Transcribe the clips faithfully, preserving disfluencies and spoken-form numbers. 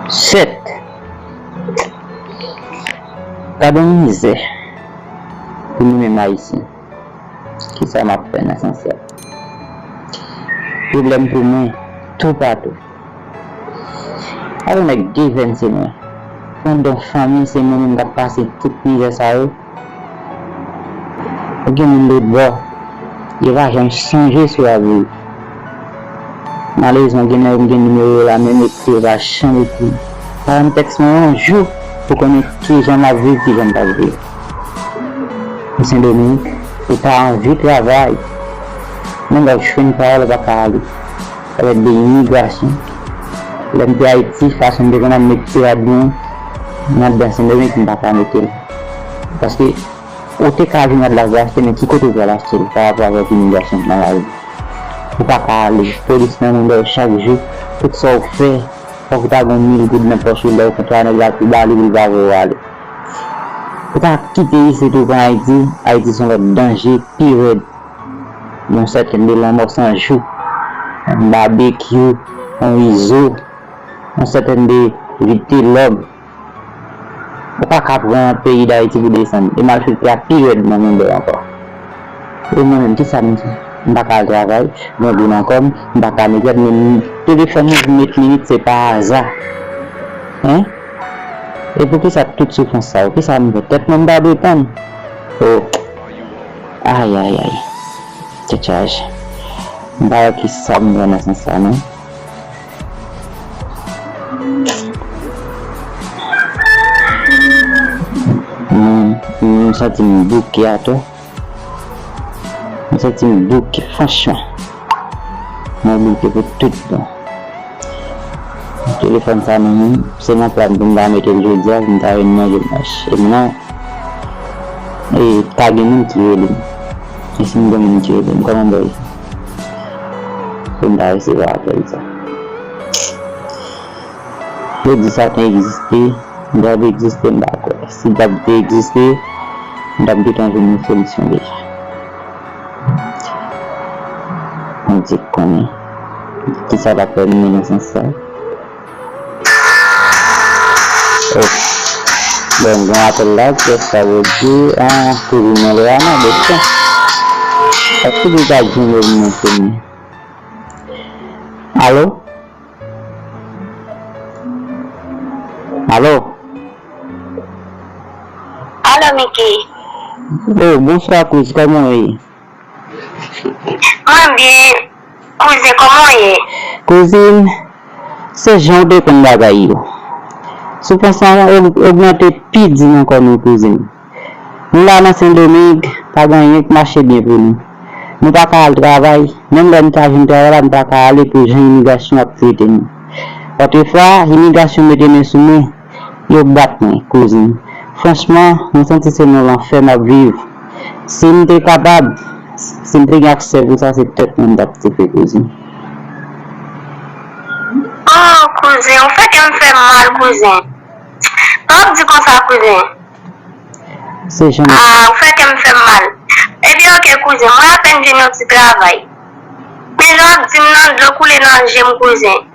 Sèt. Gad yon mizè pou nou menm Ayisyen. Kisa m ap fè nan sans sa? Pwoblèm pou mwen toupatou. Gad yon nèg de vennsenk an. Pandan fanmi se mwen menm k ap pase tout mizè sa yo. Ou gen moun lòt bò, yo pa janm sonje si w ap viv. Malerezman, gen nèg m gen nimewo yo la, menm ekri yo pa janm ekri. Pa janm tèks mwen yon jou pou konnen kijan m ap viv, kijan m p ap viv. Nan Sendomeng, ou ta anvi travay, menm lè w jwenn travay la, ou pa ka ale. Sa rele de imigrasyon. Lè m te Ayiti, fason m te konn ap met pye a byen anndan Sendomeng, m pa ka mete l. Paske ou te ka vin ak lavi achte, men ki kote w pral achte l pa rapò avèk imigrasyon k nan lari? Ou pa ka ale. Polis nan manda w chak jou. Tout sa w fè, fòk ou ta gen mil goud nan pòch ou, lè w kontre a nèg la tou ba li pou l pa voye w ale. Ou pa kite isit ou pran Ayiti. Ayiti se yon lòt danje pi rèd. Yon sèten de lanmò san jou, yon babekyou, yon izo, yon sèten de vitelòm. Ou pa ka pran peyi Dayiti pou desann. E malfektè a pi rèd nan mond lan ankò. E mwen menm, kisa m fè? M pa ka al travay, mwen gen nan kò m, m pa ka mete, men telefòn mwen pou met minit, se pa aza. Hein? E poukisa tout soufrans sa yo? Kisa m fè? Tèt mwen m ta dwe tann. Oh. Ay, ay, ay. Tèt chaje. M pa wè kisa m fè nan sans sa, non. Mwen, mwen santi m bouke atò. Mwen santi m bouke, franchman. Mwen bouke pou tout bon. Telefòn sa nan men m, se nan pla m pou m ta mete l jodi a, pou m ta vin manje dimanch. E m nan, e pa gen moun ki rele m. E si m gen moun ki rele m, kòman m fè sa? Pou m ta resevwa apèl sa. Yo di Satan egziste, dyab egziste, m pa kwè. Si dyab te egziste, dyab te gentan jwenn yon solisyon deja. Bondye konnen kisa l ap fè nou nan sans sa. Oh. Bon, gen apèl la, kiyès sa vle di? Ah, kouzin mwen Loana, bon. Èske li ta jwenn mwen konnen? Alo? Alo? Alo, Miki. Oh, bonswa, kouz, kòman w ye? Mwen byen, kouzen, kòman w ye? Kouzin, se jan w te konn bagay yo. Soufrans lan og-, ogmante pi di nan kò nou, kouzin. Nou la nan Sendomeng, pa gen anyen k mache byen pou nou. Nou pa ka al travay, menm lè nou ta vin travay la, nou pa ka ale pou jan imigrasyon ap trete nou. Lòtrefwa, imigrasyon mete men sou mwen, yo bat mwen, kouzin. Franchman, mwen santi se nan lanfè m ap viv. Si m te kapab, si m te gen aksè pou sa, se tèt mwen m t ap koupe, kouzin. Oh, kouzen, ou fè kè m fè m mal, kouzen. Pa ap di konsa, kouzen. Se jan. Ah, ou fè kè m fè m mal. Ebyen, oke, kouzen, mwen apèn jwenn yon ti travay. Men jan w ap di m nan, dlo koule nan je m, kouzen.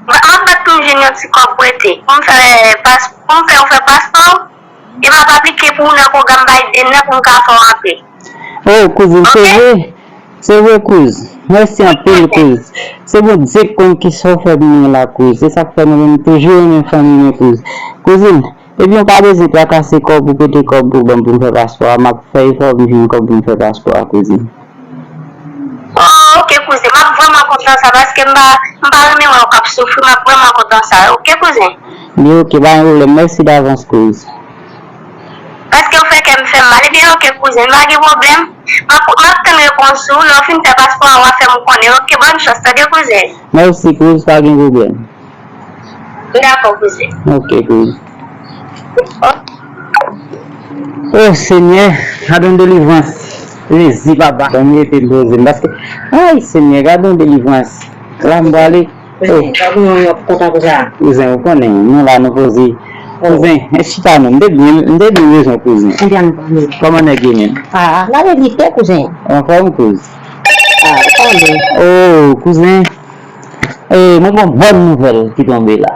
Mwen, m ap bat pou m jwenn yon ti kòb prete. Pou m fè pas-, pou m fè ou fè paspò. E m ap aplike pou ou nan pwogram Biden nan pou m ka fè w antre. Oh, kouzin, se vre? Se vre, kouz. Mèsi anpil, kouz. Se Bondye k konn kisa w fè pou mwen la, kouz. Se sa k fè mwen menm toujou renmen fanmi mwen, kouz. Kouzin, ebyen, w pa bezwen trakase kò w pou pote kòb pou ban m pou m fè paspò a. M ap fè efò pou m jwenn kòb pou m fè paspò a, kouzin. Oh, oke, kouzen. M ap vrèman kontan sa, paske m pa, m pa renmen wè w k ap soufri. M ap vrèman kontan sa. Oke, kouzen? Li oke, pa gen pwoblèm. Mèsi davans, kouz. Paske w fè kè m fè m mal. Ebyen, oke, kouzen. Pa gen pwoblèm. M ap, m ap tann repons ou. Lè w fin fè paspò a, w a fè m konnen. Oke, bòn chans. Tande, kouzen? Mèsi, kouz. Pa gen pwoblèm. Dakò, kouzen. Oke, kouz. Oh, Senyè, gad yon delivrans. Jezi, papa, ban m rete m poze m. Paske, ay, Senyè, gad yon delivrans. La m prale. Oh. Kouzen, pa pou yon kontan konsa. Kouzen, ou konnen, nou la, nou poze. Oh. Kouzen, e chita non. M te byen, m te byen bezwen kouzen. Konbyen ane pa nou? Kòman nèg yo menm? Ah, la verite, kouzen. Anfòm, kouz? Ah, tanmen. Oh, kouzen. Eh, mwen gen yon bòn nouvèl ki tonbe la.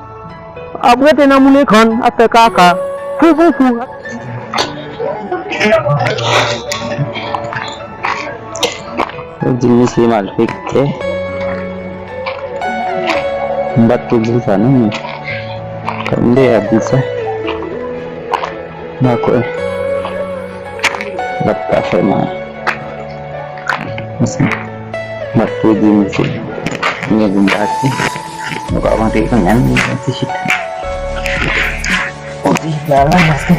Ap rete nan moun ekran, ap fè kaka. Fou, fou, fou. Yo di misye malfektè. M pa t pou di sa non, men. Kande ap di sa. M pa kwè. L ap ka fè mal. Paske m ap pwodui misye. M gen pou m pati. Nou pa rantre kanmenm, misye ti chita. Yon ti chita la, paske.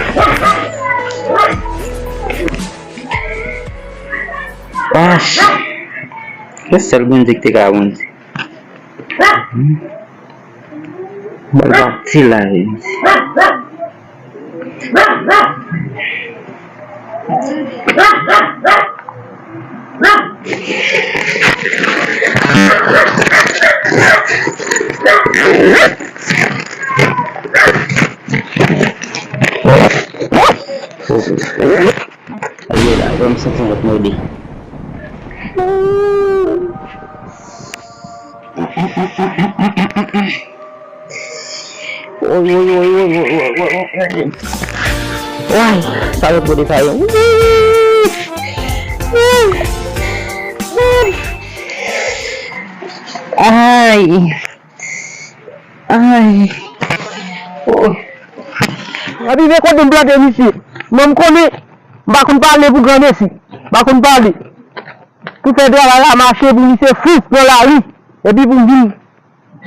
Ah, se sèl Bondye ki te ka Bondye. Bal pati la, wi. Ayo la, ban m santi lòt mode. Woy, woy, woy. Woy, sa lòt mode sa yo. Ay. Ay. Oh. Epi men kote m plante misye. Mwen m konnen, m pa konn pale pou granmesi. M pa konn pale. Pou fè travay la mache pou misye fou pran lari. Epi pou m vin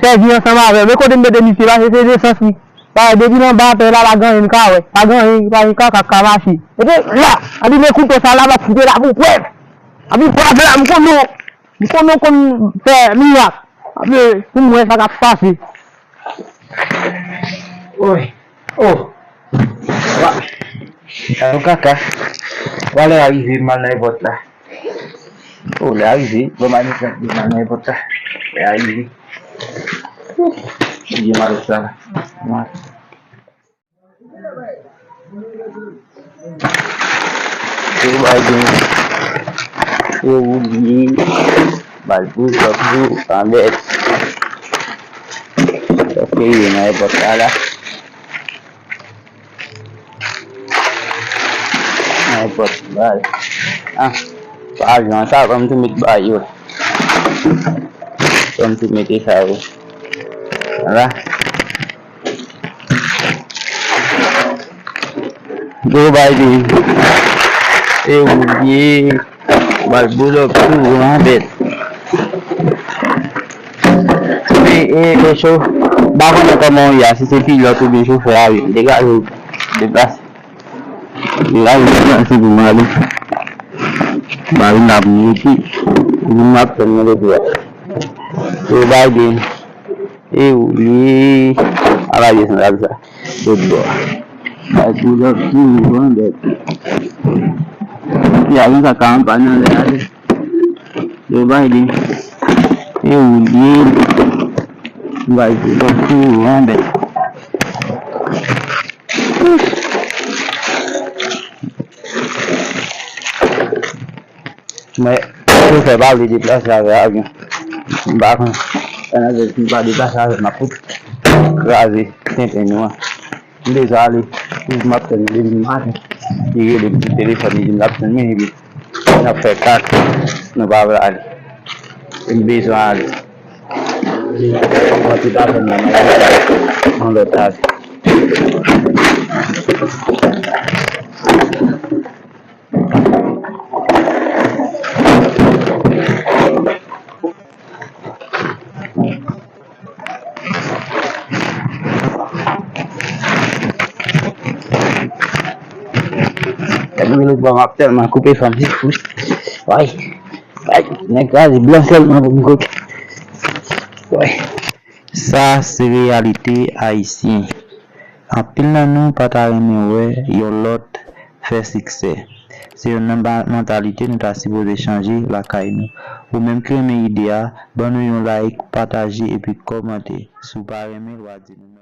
sèvi ansanm avè l. Men kote m mete misye, paske se nesans li. Paske depi l anba tè la, pa gen anyen m ka wè. Pa gen anyen, pa gen kaka k ka mache. Epi la, epi men kouto sa la, m ap koupe la pou prèv. Epi prèv la, m konnen. M konnen w konn fè mirak. Ape, pou m wè sa k ap pase. Oy. Oh. Wa. Sa yon kaka. Wa lè a rive, m al nan èpòt la. Oh, lè a rive. Bon, m al nan, m al nan èpòt la. Lè a rive. Ouf. Byen mal sa. Wa. Yo bay gen. Yo woulye. Bal pou zòt yo anbèt. Zòt yo nan èpòt la la. Nan èpòt bal. Ah, pa jan sa, ban m tou met bay yo. Ban m tou mete sa yo. Vwala. Joe Biden, e ou ye, bal boulòk tou, anbèt. E, e, e, cho, m pa konnen kòman ou ye a, si se pilòt oubyen chofè avyon, degaje w, deplase. Degaje w, deplase pou m ale. M pa vin la pou m rete, pou m ap tann nan depo a. Joe Biden. E ou li. Ala desann sa. Lòt bò. Ay, pou lòt toujou anbèt. Ya, yon sa ka anba nan lè a. Yo bay li. E ou li. Bay pou lòt toujou anbèt. Men, chofè pa vle deplase avè avyon. M pa konn. Pandan ke si m pa deplase avè, m ap fout kraze tenten nou an. M bezwen ale. M ap tann li depi maten. Li rele m sou telefòn, li di m l ap tann mwen, epi n ap fè kak. Nou pa vle ale. M bezwen ale. Mwen te pa konn nan yon lòt avyon. Gade lòt bò, m ap tèlman koupe fanm, se fou. Way, way, nèg kraze blan sèlman pou m koupe. Way. Sa se reyalite ayisyen. Anpil nan nou pa ta renmen wè yon lòt fè siksè. Se youn nan ba-, mantalite nou ta sipoze chanje lakay nou. Ou menm ki renmen ide a, ban nou yon like, pataje epi kòmante. Si w pa renmen l, w a di nou mèsi.